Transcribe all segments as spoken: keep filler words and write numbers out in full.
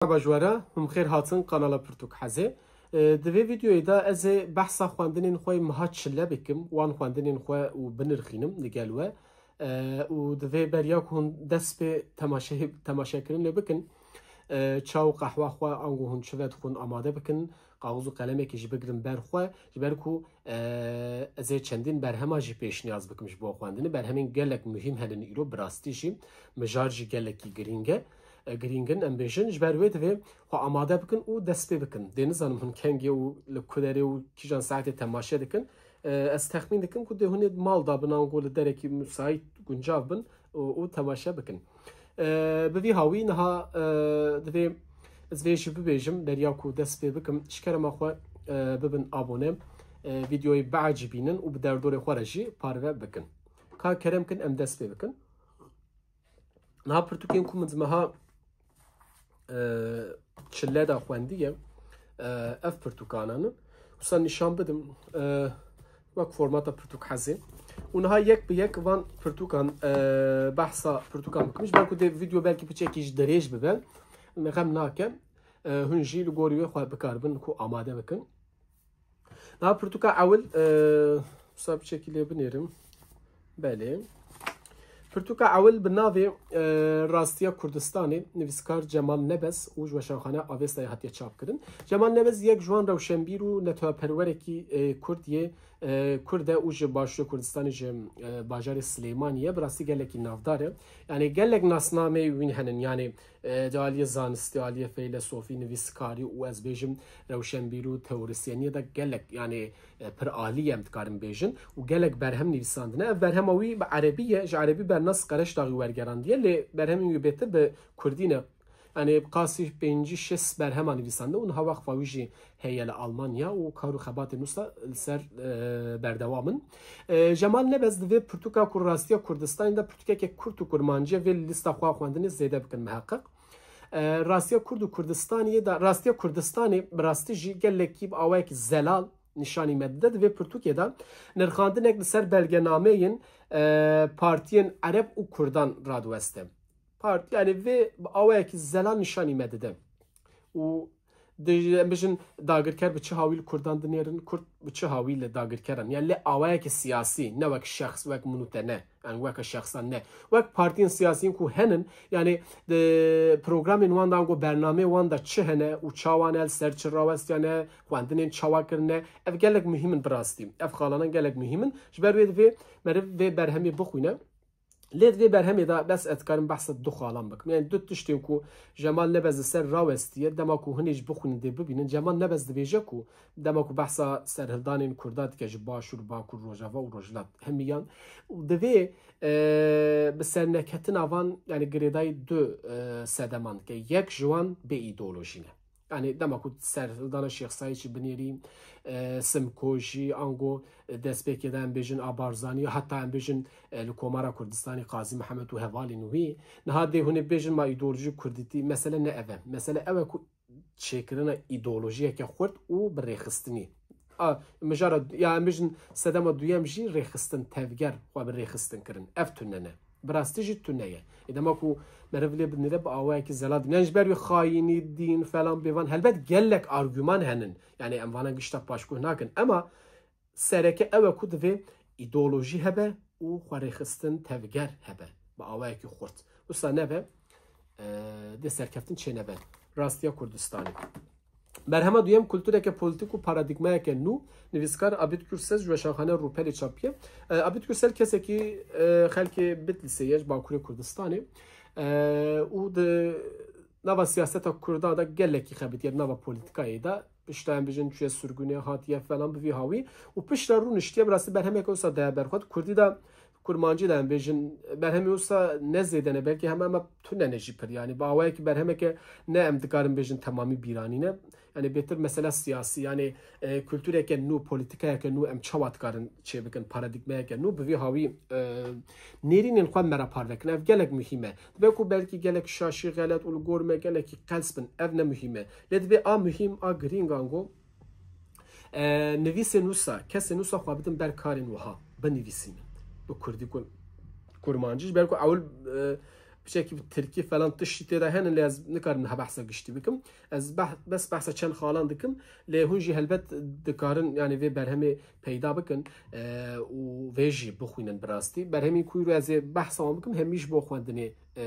Merhaba ji we re, hûn xêr hatin kanala Pirtûk Hezê. E, di vê vîdeoyê de ez ê behsa xwendinên xwe yê meha çile bikim, wan xwendinên xwe û binirxînim li gel we. E, û divê beriya ku hûn dest pê temaşe-, temaşekirinê bikin, e, çaw û qehwa xwe ango hûn çi vedixwin amade bikin, kaxiz û qelemekê jî bigirin ber xwe, ji ber ku, e, ez ê çendîn berhema jî pêşniyaz bikim ji bo xwendinê. Berhemên gelek muhîm henin îro, bi rastî jî mijar jî gelekî girîng e. E, girîng in, em bêjin, ji ber wê divê xwe amade bikin û dest pê bikin. Dê nizanim hûn kengê û li ku derê û kîjan saetê temaşe dikin. E, ez texmîn dikim ku dê hûn ê mal da bin ango li derekî musait guncav bin û, û temaşe bikin. E, bi vî hawî niha, e, divê ez vê jî bibêjim, beriya ku dest pê bikim, ji kerema xwe, e, bibin abone, e, vîdeoyê biecibînin û bi derdorê xwe re jî parve bikin. Ka kerem kin em dest pê bikin. Niha pirtûkên ku min di meha, e, çile de xwendiye, e, ev pirtûkanan in. Wisa nîşan bidim, e, wek formata Pirtûk Hezê. Û niha yek bi yek van pirtûkan, e, behsa pirtûkan bikim. Ji ber ku dê vîdeo belkî piçekî ji dirêj bibe, me xem nake. E, hûn jî li gorî wê xwe bikaribin ku amade bikin. Niha pirtûka ewil, e, wisa piçekî lê binêrim. Belê. Pirtûka ewil bi navê, e, Rastiya Kurdistanê, nivîskar Cemal Nebez û ji Weşanxaneya Avestayê hatiye çapkirin. Cemal Nebez yek ji wan rewşenbîr û netewperwerekî, e, Kurd yê, e, Kurd e û ji Başûrê Kurdistanê, ji, e, bajarê Silêmaniyê ye. Bi rastî gelekî navdar e. Yanî gelek nasnameyê wîn henin. Yanî, e, di aliyê zanistî, aliyê feylesofî, nivîskarî û ez bêjim rewşenbîrî û teorisyeniyê de gelek, yanî, e, pir alî ye, em dikarin bêjin, û gelek berhem nivîsandine. Ev berhema wî bi erebî ye, ji erebî bernas Qereşdaxî wergerandiye, lê berhemên wî bêtir bi kurdî ne. Yanî bi qasî pêncî şêst berhema nivîsandine û niha weqfa wî jî heye li Almanya û kar û xebatên wisa li ser, e, berdewam in. E, Cemal Nebez di vê pirtûka ku Rastiya Kurdistanê de pirtûkeke kurt û kurmancî ye, vê li lîsta xwe ya xwendinê zêde bikin miheqeq. E, Rastiya Kurd û Kurdistanê de, Rastiya Kurdistanê bi rastî jî gelekî bi awayekî zelal nîşanî me dide. Di vê pirtûkê de nirxandinek li ser belgenameyên, e, partiyên Ereb û Kurdan radiweste. Parti, yanî vê bi awayekî zelal nîşanî me dide. Û di, em bijin dagirker bi çi hawî li Kurdan dinêrin, Kurd bi çi hawî li dagirkeran. Yani lê awayekî siyasî, ne wek şexs, wek min û te ne. Yani weke şexsan ne. Wek partiyên siyasiyên ku henin, yani di programên wan de ango bernameyê wan de çi hene û çawa ne, li ser çi rawestiyane, xwendinên çawa kirine, ev gelek muhîm in bi rastî. Ev xalanan gelek muhîm in. Ji ber wê divê meriv vê berhemê bixwîne. Lê di vê berhemê de bes ez dikarim behsa du xalan bikim. Yani du tiştên ku Cemal Nebez li ser rawestiye, dema ku hinê jî bixwînin dê bibînin, Cemal Nebez dibêje ku dema ku behsa serhildanên Kurda dike ji Başûr, Bakur, Rojava û Rojhilat hemiyan û divê, e, bi serneketina van, yani girêdayî du, e, sedeman dike. Yek ji wan bê îdeolojî ne. Yani dema ku serhildana Şêx Saîd jî binêrî, e, Simko jî, ango, e, destpêkê de em bêjin a Barzanî, heta em bêjin, e, li Komara Kurdistanê Qazî Mihemed û hevalên wî. Niha dê hûn ê bêjin ma îdeolojî kurdîtî, mesele ne ev e. Mesele ew e ku çêkirina îdeolojiyeke xurt û bi rêxistinî. A, mijara, ya em bêjin sedema duyem jî rêxistin, tevger xwe bi rêxistin kirin. Ev tune ne. Bi rastî jî tune ye. Ê dema ku meriv lê binêre bi awayekî zelal dibîne. Yani ji ber wî xayînî, dîn, falan bêvan. Helbet gelek argüman henin. Yani em vana gişta paşguh nakin. Ema sereke ew e ku divê îdeolojî hebe û xwerêxistin tevger hebe. Bi awayekî xurt. Wisa nebe, e, dê serkeftin çê nebe. Rastiya Kurdistanê. Berhema duyem kultureke polîtîk û paradîgmayeke nû, nivîskar Abid Gürses ji Weşanxaneya Rûpelê çapiye. E, Abid Gürsel kesekî, e, xelkê Bitlîsê ye, ji Bakurê Kurdistanê. E, û di nava siyaseta Kurda de gelekî xebitiye, di nava polîtîkayê de. Pişta em bijin çûye sirgûnê, hatiye falan bi vî hawî. Û pişta rûniştiye, bi rastî berhemeke wisa daye ber xwe. Di Kurdî de, Kurmancî de em bêjin, berhemê wisa ne zêde ne, belkî hema hema tune ne jî pir. Yani bi awayekî berhemeke ne em dikarin bêjin temamî bîranî ne. Yani bêtir mesela siyasî, yani, e, kultureke nû, polîtîkayeke nû em çawa dikarin çêbikin, paradîgmayeke nû, bi vî hawî, e, nêrînên xwe me re parve kin. Ev gelek muhîm e. Dibe ku belkî gelek şaşî, xelet û li gor me gelekî qels bin. Ev ne muhîm e. Lê divê a muhîm, a girîng ango, e, nivîsên wisa, kesên wisa xwe bidin ber karên wiha, binivîsînin. Bi kurdî ku, kurmancî, ji ber ku ewil, e, piçekî bi tirkî falan tiştî tê de hene, lê ez nikarim niha behsa giştî bikim. Ez beh-, bes behsa çend xalan dikim, lê hûn jî helbet dikarin, yani, vê berhemê peyda bikin, e, û vê jî bixwînin bi rastî. Berhemên ku îro ez ê behsa wan bikim, hemî ji bo xwendinê, e,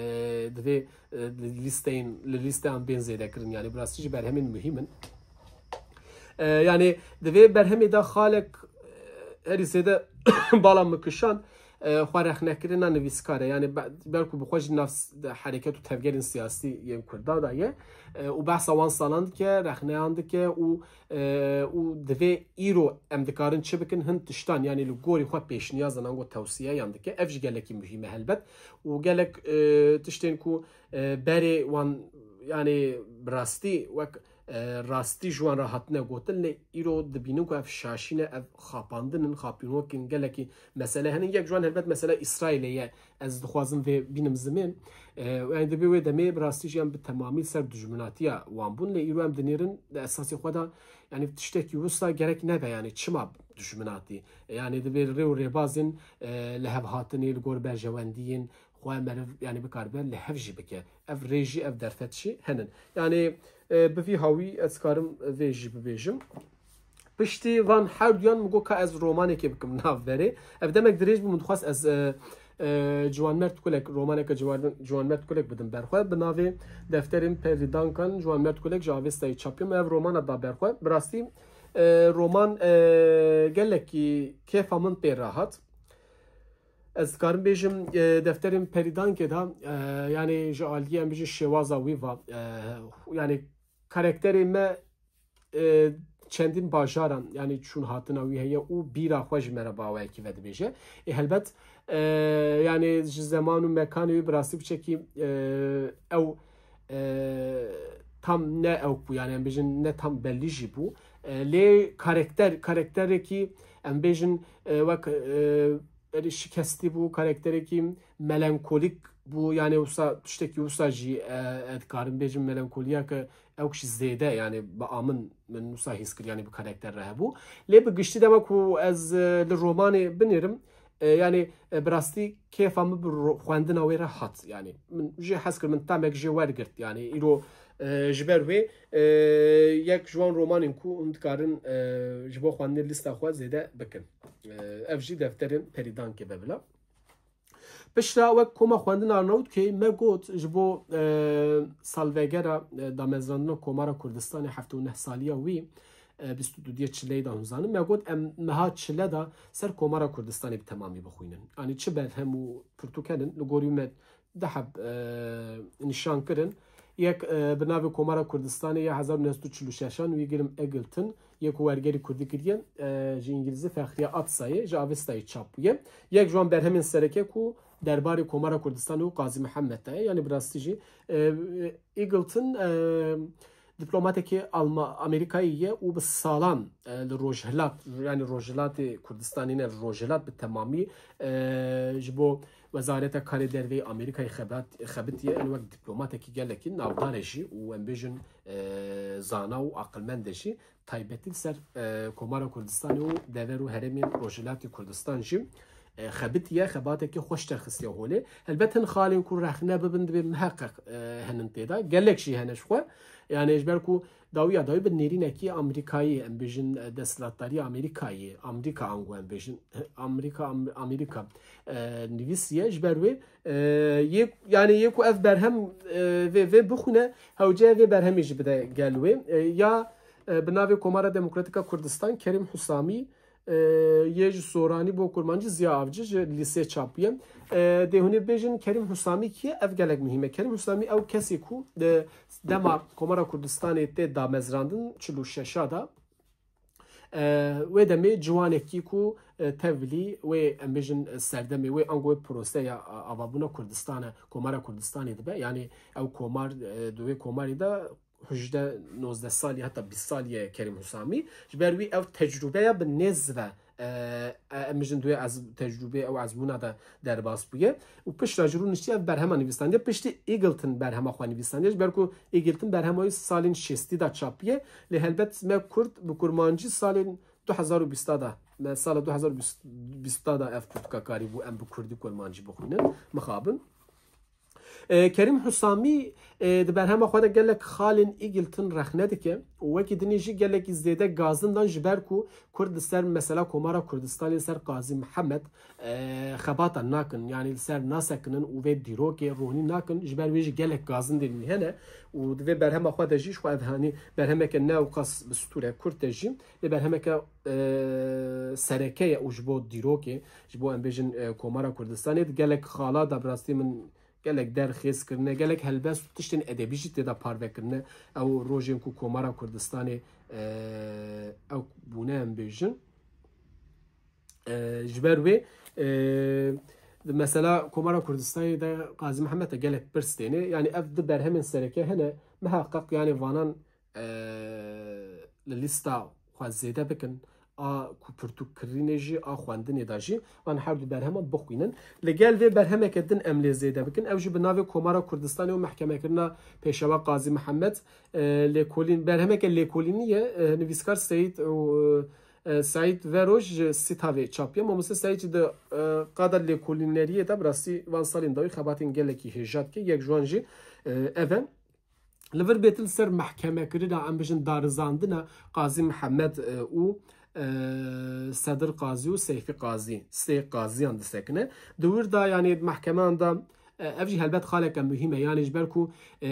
divê, e, li lîsteyên, li lîsteyan bên zêde kirin. Yani, bi rastî jî berhemên muhîm in. E, yani, di vê berhemê de xalek, e, herî zêde bala min kişand, e, xwe rexnekirina nivîskar e. Yani, be-, belkû bi xwe jî nav s-, de hereket û tevgerên siyasî yên Kurda de ye. E, û behsa wan salan dike, rexneyan dike û, e, û divê îro em dikarin çi bikin, hin tiştan, yani, li gorî xwe pêşniyaza, ango tewsiyeyan dike. Ev jî gelekî muhîm e helbet. Û gelek, e, tiştên ku, e, berê wan, yani, bi rastî wek, e, rastî ji wan re hatine gotin, lê îro dibînin ku ev şaşî ne, ev xapandin in, xapînokên gelekî mesele hene. Yek ji wan helbet mesela Îsraîlê ye, ez dixwazim vê bînim zimên. E, yani, dibê wê demê bi rastî jî em bi temamî ser dijminatiya wan bûn, lê îro em dinêrin di esasê xwe de, yani, tiştekî wisa gerek nebe, yani, çima dijminatî? E, yani, dibê rê û rêbazên, e, li hev hatinê, li gor berjewendiyên xwe meriv, yani, bikaribe li hev jî bike. Ev rê jî, ev derfet jî henin. Yani, e, bi vî hawî ez karim vê jî bibêjim. Piştî van her duyan min got ka ez romanekê bikim navberê. Ev demek dirêj bû, min dixwest ez, e, e, Ciwanmerd Kulek, romaneke Ciwan-, Ciwanmerd Kulek bidim berxwe. Bi navê Defterên Perîdankan Ciwanmerd Kulek ji Avestayê çap bû. Ev romana da berxwe. Bi rastî, e, roman, e, gelekî kêfa min pê re hat. Ez dikarim bêjim, e, Defterên Perîdankê de, e, yani ji aliyê em bêjin şêwaza wî va, e, yani karakterê me, e, çendîn bajaran, yani çûn hatina wî heye û bîra xwe ji me re bi awayekî vedibêje. Ê helbet, e, yani ji zeman û mekanê wî bi rastî piçekî, e, ew, e, tam ne ew bû, yani em bêjin ne tam belî jî bû. E, lê karakter, karakterekî em bêjin, e, wek, e, erê şikestî bû, karakterekî melankolîk bû, yani wisa tiştekî wisa jî, e, ez dikarim bêjim melankoliyeke ewk jî zêde, yani bi amin min wisa hîs kir, yani bi karakter re hebû. Lê bi giştî dema ku ez, e, li romanê binêrim, e, yani, e, bi rastî kêfa min bi ro-, xwendina wê re hat, yani min jê hez kir, min temek jê wergirt, yani îro, e, ji ber wê, e, yek ji wan romanên ku hûn dikarin, e, ji bo xwendinê lîsta xwe zêde bikin. E, ev jî Defterên Perîdankê be bila. Piştre wek Koma Xwendin Arnavutköy me got ji bo, e, salvegera, e, damezrandina Komara Kurdistanê, heft û neh saliya wî, e, bîst û du diyê çileyê de hûn zanin. Me got em meha çile de ser Komara Kurdistanê bi temamî bixwînin. Yanî çi berhem û pirtûk henin, li gorî me du heb, e, nîşan kirin. Yek, e, bi navê Komara Kurdistanê ya hezar û neh sed û çil û şeşan, William Eggleton, yê ku wergerî kurdî kiriye, e, ji îngilîzî Fexriye Atsayê, ji Avestayê çap bûye. Yek ji wan berhemên sereke ku derbarê Komara Kurdistanê û Qazî Mihemed de ye, yanî bi rastî jî, e, Eggleton, e, dîplomatekî Alma-, Amerîkayî ye û bi salan, e, li Rojhilat, yanî Rojhilatê Kurdistanê ne, li Rojhilat bi temamî, e, ji bo Wezareta Karê Derve yê Amerîkayê xebat-, xebitiye, yani wek dîplomatekî gelekî navdar e jî û em bêjin, e, zana û aqilmend e jî, taybetî li ser, e, Komara Kurdistanê û dever û herêmên Rojhilatê Kurdistan jî, e, xebitiye, xebatekî xweş derxistiye holê. Helbet hin xalên ku rexne bibin, divê miheqeq, e, henin tê de. Gelek jî hene ji xwe. Yani ji ber ku dawiya dawî bi nêrînekî Amerîkayî, em bêjin, e, desthilatdariya Amerîkayê, Amerîka ango em bêjin, Amerîka, Am-, Amerîka, e, nivîsiye. Ji ber wê, e, yê, yani yê ku ev berhem, e, vê, vê bixwîne, hewce vê berhemê jî bide gel wê. E, ya, e, bi navê Komara Demokratîka Kurdistan, Kerîm Husamî, e, yê ji Soranî bo Kurmancî Ziya Avcı ji lîsê çap bûye. E, dê hûn ê bêjin Kerîm Husamî kî ye? Ev gelek muhîm e. Kerîm Husamî ew kesê ku di dema Komara Kurdistanê tê damezrandin çil û şeşa de, e, wê demê ciwanekî ku, e, tevlî wê, em bêjin, e, serdemê wê ango wê proseya, a, avabûna Kurdistana, Komara Kurdistanê dibe. Yani ew komar, e, di wê komarê de hejde, nozdeh salî, heta bîst salî ye Kerîm Husamî. Ji ber wî ev tecrûbeya bi nêz ve, e, e, em bijin duye ez, tecrûbê ew ezmûna de derbas bûye. Û piştre ji rû niştiye ev berhema nivîsandiye. Piştî Eggleton berhema xwe nivîsandiye. Ji ber ku Eggleton berhema wî salên şêstî de çapiye. Lê helbet me Kurd bi Kurmancî salên du hezar û bîst de, me sala du hezar û bîst de ev pirtûka karî bû em bi Kurdî Kurmancî bixwînin, mixabin. E, Kerîm Husamî, e, di berhema xwe de gelek xalên Îgiltin rexne dike û wekî dinê jî gelekî zêde gazin dan ji ber ku Kurd li ser mesela Komara Kurdistanê li ser Qazî Mihemed, e, xebata nakin, yanî li ser nasekinin û vê dîrokê ronî nakin, ji ber wê jî gelek gazin dê hene û di vê berhema xwe de jî ji xwe ev hanî berhemeke ne ewqas bi stûre kurt e jî, lê berhemeke, e, sereke ye û ji bo dîrokê, ji bo em bêjin, e, Komara Kurdistanê di gelek xala de bi rastî min gelek derxêz kirine, gelek helbest û tiştên edebî jî tê de parve kirine. Ew rojên ku Komara Kurdistanê, e, ew bûne em bêjin. E, ji ber wê, e, di mesela Komara Kurdistanê de Qazî Mihemed de gelek pirs têne. Yanî ev di berhemên sereke hene. Miheqeq yanî vanan, e, li lîsta xwe zêde bikin. A ku pirtûk kirînê jî, a xwendinê de jî, van her du berheman bixwînin. Li gel vê berhemeke din em lê zêde bikin. Ew jî bi navê Komara Kurdistanê û mehkemekirina Pêşewa Qazî Mihemed, e, lêkolîn, berhemeke lêkolînî ye. E, nivîskar Seyîd û, e, Seîd Veroj ji Sîtavê çapiye. Mamoste Seîd jî di, e, qada lêkolîneriyê de bi rastî van salên dawî xebatên gelekî hêja dike. Yek ji wan jî, e, ev e. Li vir bêtir li ser mehkemekirina, em bijin darizandina Qazî Mihemed, e, û, e, Sedir Qazî û Seyfî Qazî, sê qaziyan disekine. Di wir de, yanî di mehkemeyan de, e, ev jî helbet xaleke muhîm e. Yanî ji ber ku, e,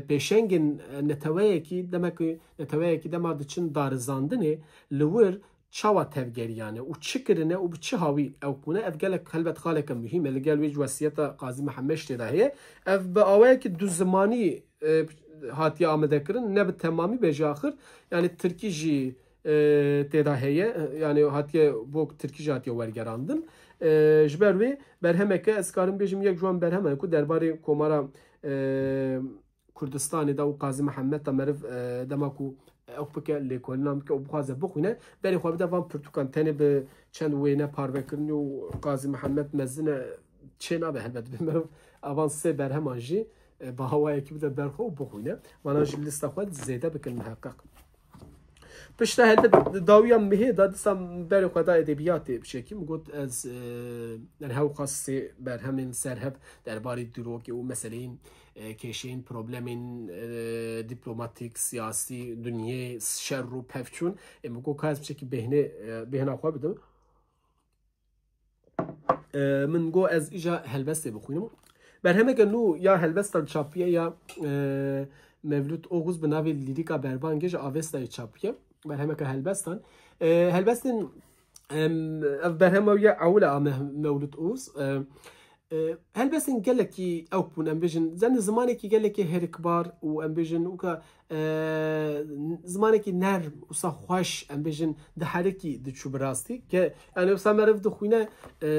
pêşengên, e, neteweyekî, demek ku neteweyekî dema diçin darizandinê, li wir çawa tevgeriyane û çi kirine û bi çi hawî ew qûne, ev gelek helbet xaleke muhîm e. Li gel wê ji wesiyeta Qazî Mihemed jî tê de heye. Ev bi awayekî du zimanî, e, hatiye amadekirin, ne bi temamî be jî axir. Yanî tirkî jî, e, tê de heye. Yanî hatiye bo tirkî jî hatiye wergerandin. E, ji ber wê berhemeke, ez karim bêjim, yek ji wan berheman ku derbarê Komara, e, Kurdistanê de û Qazî Mihemed de meriv, e, dema ku ew bike, lêkolînan bike û bixwaze bixwîne, berê xwe bide van pirtûkan, tenê bi çend wêne parvekirinî û Qazî Mihemed mezin e, çê nabe helbet bi meriv avan sê berheman jî, e, bi hawayekî bide ber xwe û bixwîne. Vana jî lîsta xwe zêde bikin miheqeq. Pişta helbet dawiya mihê da disa berê xwe da edebiyatê bi şekî min got ez, e, yani hewqas sê berhemên serhev derbarê dîrokê û meseleyên, e, kêşeyên, problemên, e, dîplomatîk, siyasî, dinyê, şer û pevçûn. E, min got ka ez bi şekî bêhnê, e, bêhna xwe bidim. E, min got ez îja helbestê bixwînim. Berhemeke nû ya helbestan çapiye ya, e, Mevlût Oğuz bi navê Lîrîka Berbangê ji Avestayê çapiye. Berhemeke helbestan. E, helbestên, em, ev berhema ya ewil e a Me-, Mevlût Oğuz. E, e, helbestên gelekî ewk bûn, em bêjin. Zenî zimanekî gelekî herikbar û em bêjin weka, e, zimanekî nerm, wisa xweş, em bêjin, diherikî diçû bi rastî. Ke, yani, wisa meriv dixwîne, e,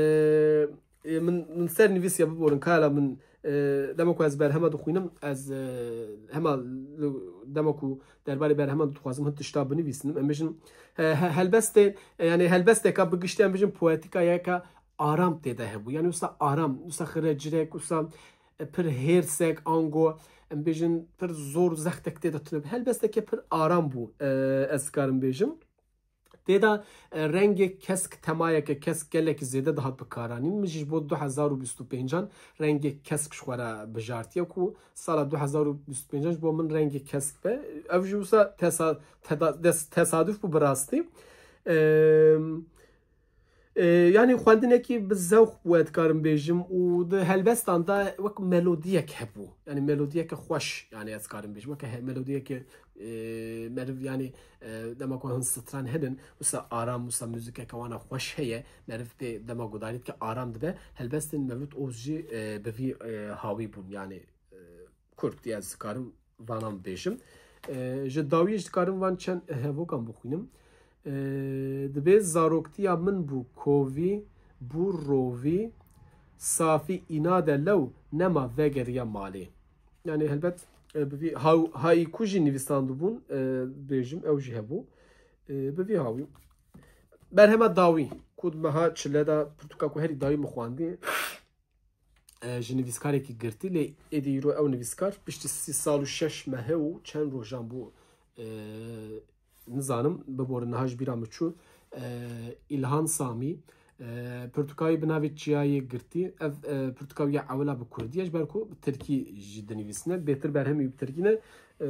e, min, min ser nivîsiya biborin, kala min, e, dema ku ez berhema dixwînim, ez, e, hema li, dema ku derbarê berheman dixwazim hin tişta binivîsinim. Em bêjin, he, he, helbestê, e, yani, helbesteka bi giştî, em bêjin, poetikayeka aram tê de hebû. Yani, wisa aram, wisa xire cirek, wisa, e, pir hêrsek, ango, em bêjin, pir zor zextek tê de tune bû. Helbesteke pir aram bû, e, ez dikarim bêjim. Tê de, e, rengê kesk, temayeke kesk gelekî zêde dihat bikaranîn. Min jî ji bo du hezar û bîst û pêncan rengê kesk ji xwe re bijartiye ku sala du hezar û bîst û pêncan ji bo min rengê kesk be. Ev jî wisa tesa-, teda-, des-, tesaduf bû bi rastî. Em, E, yanî xwendinekî bi zewq bû, ez dikarim bêjim, û di helbestan de wek melodiyek hebû. Yanî melodiyeke xweş, yanî ez dikarim bêjim. Weke he-, melodiyeke, e, meriv, yanî, e, dema ku hin stran hene, wisa aram, wisa muzîkeke wana xweş heye, meriv pê dema gudarî dike aram dibe. Helbestên Mevlût Oğuz jî, e, bi vî, e, hawî bûn, yanî, e, kurt, ya ez dikarim vanan bêjim. E, ji dawiyê jî dikarim van çend hevokan bixwînim. E, dibê zaroktiya min bû kovî, bû rovî, safî înade lew nema vegeriya malê. Yani helbet, e, bi vî haw-, haiku jî nivîsandibûn, e, bêjim, ew jî hebû. E, bi vî hawî. Berhema dawî, ku di meha çile de pirtûka ku herî dawî min xwendî, e, ji nivîskarekî girtî, lê êdî îro ew nivîskar piştî sî sal û şeş mehê û çend rojan bû, e, nizanim, biborin niha ji bîra min çû, e, Îlhan Samî, E, pirtûka wî bi navê Çiyayê Girtî. Ev, e, pirtûka wî ya ewila bi kurdî ye, ji ber ku bi tirkî jî dinivîsine. Bêtir berhemê wî bi tirkî ne. E,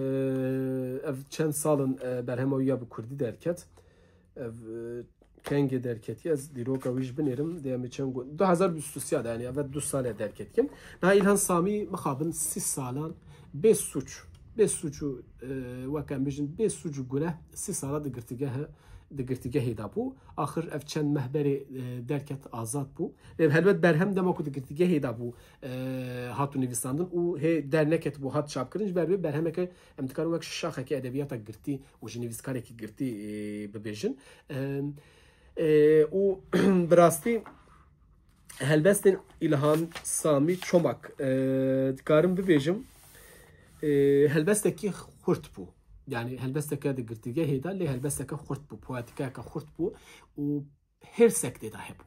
ev çend sal in, e, berhema wî ya bi kurdî derket. Ev, e, kengê derketiye, ez dîroka wî jî binêrim. Dê em ê çend got, du hezar bîst û sê de, yanî ev du sale derketiye. Niha Îlhan Samî mixabin sî salan bê sûc, bê sûc û, e, wek em bijin, bê sûc û guneh sî sala di girtîgehe, di girtîgehê de bû. Axir ev çend meh berê, e, derket, azad bû. Lê helbet berhem dema ku di girtîgehê de bû, e, hat û nivîsandin û hê derneketibû, hat çapkirin. Ji ber wê berhemeke, em dikarin wek şaxeke edebiyata girtî û ji nivîskarekî girtî, e, bibêjin. E, e, û bi rastî helbestên Îlhan Samî Çomak, e, dikarim bibêjim, e, helbestekî xurt bû. Yanî helbesteke di girtîgehê de, lê helbesteke xurt bû, poetikeke xurt bû û hêrsek tê de hebû.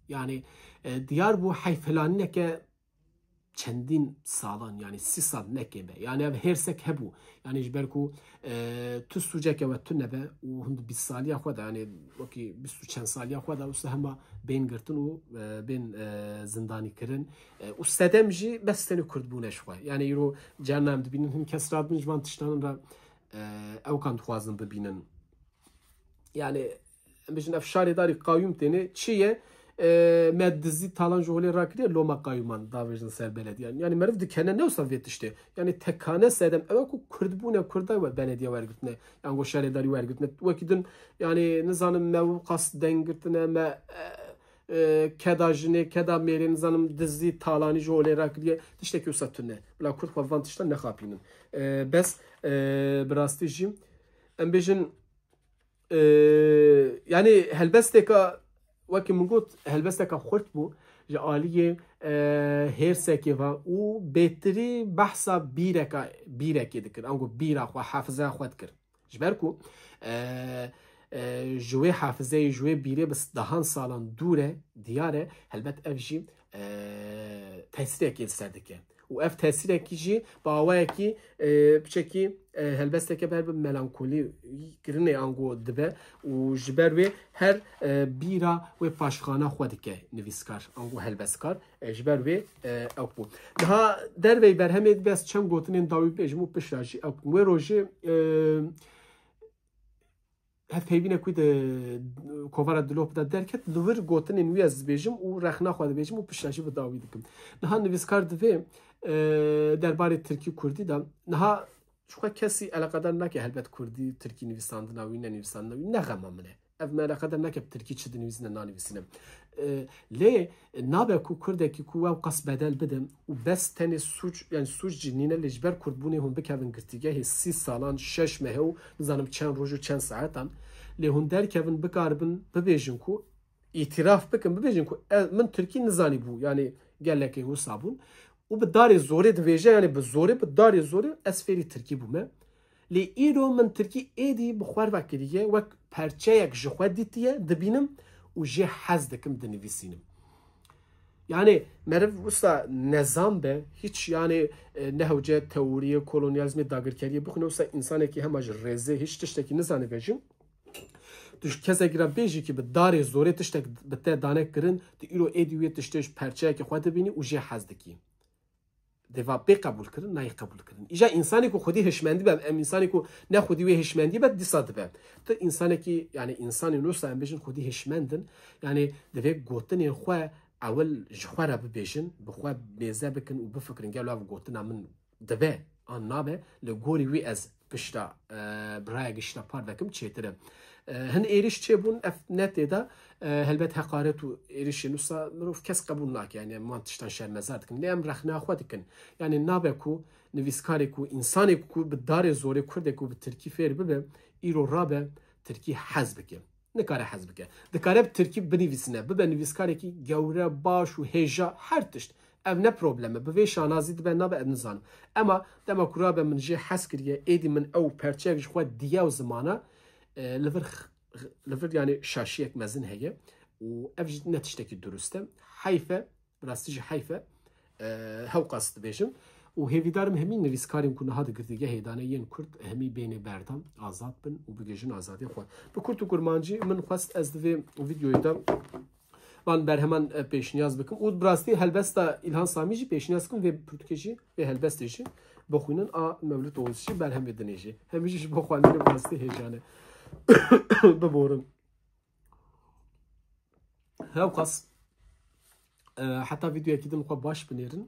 Yanî, e, diyar bû heyfhilanîneke çendîn salan, yanî sî sal ne kêm e. Yanî ev hêrsek hebû. Yanî ji ber ku, e, tu sûceke we tune be û hûn di bîst saliya xwe de, yanî wekî bîst û çend saliya xwe de, wisa hema bên girtin û, e, bên, e, zindanî kirin. E, û sedem jî bes tenê kurdbûne ji xwe. Yanî îro carna em dibînin hin kes radibin ji van tiştanin re, e, ewkan dixwazin bibînin. Yanî, em bijin ev şarêdarî qayûm têne, çi ye? E, me dizî talan ji holê rakiriye, loma qayûman davêjin ser belediyan. Yanî meriv dikene ne wisa vê tiştê. Yanî tekane sedem ew e ku kurdbûne, kurda we belediya wergirtine, yango şarêdarî wergirtine. Wekî din, yanî nizanim me wqas deng girtine, me, e, e, keda jinê, keda mêrê, nizanim dizî, talanî ji holê rakiriye. Tiştekî wisa tune. Bila kurd xwe van tiştan nexapînin. E, bes, e, bi rastî jî, em bêjin, e, yanî helbesteka, wekî min got, helbesteka xurt bû, ji aliyê, e, hêrsekê ve û bêtirî behsa bîreka, bîrekê dikir. Ango bîra xwe, hafizeya xwe dikir. Ji ber ku, e, e, ji wê hafizeyê, ji wê bîrê bi dehan salan dûr e, diyar e, helbet ev jî, e, tesîrekê li ser dike. Û ev tesîrekî jî bi awayekî, e, piçekî, e, helbesteke ber bi melankolî kirinê ango dibe û ji ber wê her, e, bîra wê paşxana xwe dike nivîskar ango helbestkar. E, ji ber wê, e, ew bû. Niha derveyî berhemê dibe ez çend gotinên dawî bêjim û piştre jî ew bû. Wê rojê, e, hevpeyvînek wî di kovara Dilop de derket, li vir gotinên wî ez dibêjim û rexna xwe dibêjim û piştre jî bi dawî dikim. Niha nivîskar divê, e, derbarê tirkî kurdî de, niha ji xwe kesî eleqedar nake helbet kurdî, tirkî nivîsandina wî, ne nivîsandina wî, ne xema min e. Ev me eleqedar nake bi tirkî çi dinivîsîne, nanivîsîne. E, lê nabe ku kurdekî ku ew qas bedel bide û bes tenê sûc, yani sûc jî nîne, lê ji ber kurdbûnê hûn bikevin girtîgehê sî salan, şeş meh û nizanim çend roj û çend saetan, lê hûn derkevin bikaribin bibêjin ku îtiraf bikin, bibêjin ku e, min tirkî nizanî bû, yani gelekê wisa bûn û bi darê zorê divêje, yani bi zorê, bi darê zorê ez fêrî tirkî bûme. Lê îro min tirkî êdî bi xwe ve kiriye, wek perçeyek ji xwe dîtiye, dibînim û jê hez dikim dinivîsînim. Yani meriv wisa nezan be, hiç yani, e, nehewce teoriyê kolonyalizmê, dagirkeriyê bixwîne, wisa insanekî hema ji rêzê hiç tiştekî nizanibe jî. Tu ji kesekî re bêjî ki bi darê zorê tiştek bi te dane kirin, tu îro êdî wê tiştê ji perçeyekê xwe dibînî û jê hez dikî. Dê va bê qebûl kirin, nayê qebûl kirin. Îja insanê ku xwedî hişmendî be, em insanê ku ne xwedî wê hişmendî be, dîsa dibe. Tu insanekî, yani insanên wisa em bêjin xwedî hişmend in, yani divê gotinên xwe ewil ji xwe re bibêjin, bi xwe mêze bikin û bifikirin, gelo ev gotina min dibe an nabe, li gorî wî ez pişta, e, birayek ji te parve kim çêtir e. E, hin êrîş çêbûn, ev ne tê de, e, helbet heqaret û êrîşên wisa mirov kes qebûl nake, yani em wan tiştan şermezar dikin. Lê em rexna xwe dikin. Yani nabe ku nivîskarê ku, insanê ku bi darê zorê kurdê ku bi tirkî fêr bibe, îro rabe tirkî hez bike. Nikare hez bike. Dikare bi tirkî binivîsine, bibe nivîskarekî gewre, baş û hêja, her tişt. Ev ne problem e. Bi vê şanazî dibe, nabe, ez nizanim. Ema dema ku rabe min jê hez kiriye, êdî min ew perçeyek ji xwe diye ew zimana, e, li vir x-, x-, li vir yani şaşiyek mezin heye û ev jî ne tiştekî durust e. Heyf e, bi rastî jî heyf e. E, hewqas dibêjim. Û hêvîdarim hemî nivîskarên ku niha di girtîgehê dane yên kurd, hemî bênê berdan, azad bin û bigihîjin azadiyê xwe. Bi kurt û kurmancî min xwest ez di vê vîdeoyê de van berheman e, pêşniyaz bikim. Û bi rastî helbesta Îlhan Samî jî pêşniyaz bikim vê pirtûkê jî, vê helbestê jî bixwînin, a Mewlûd Oğuz jî berhemê dinê jî. Hemî jî ji bo xwendinê bi rastî hêjan e. Biborin. Hewqas e, heta vîdeoyekî din xwe baş binêrin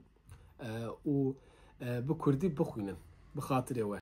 e, û e, bi kurdî bixwînin. Bi xatirê we.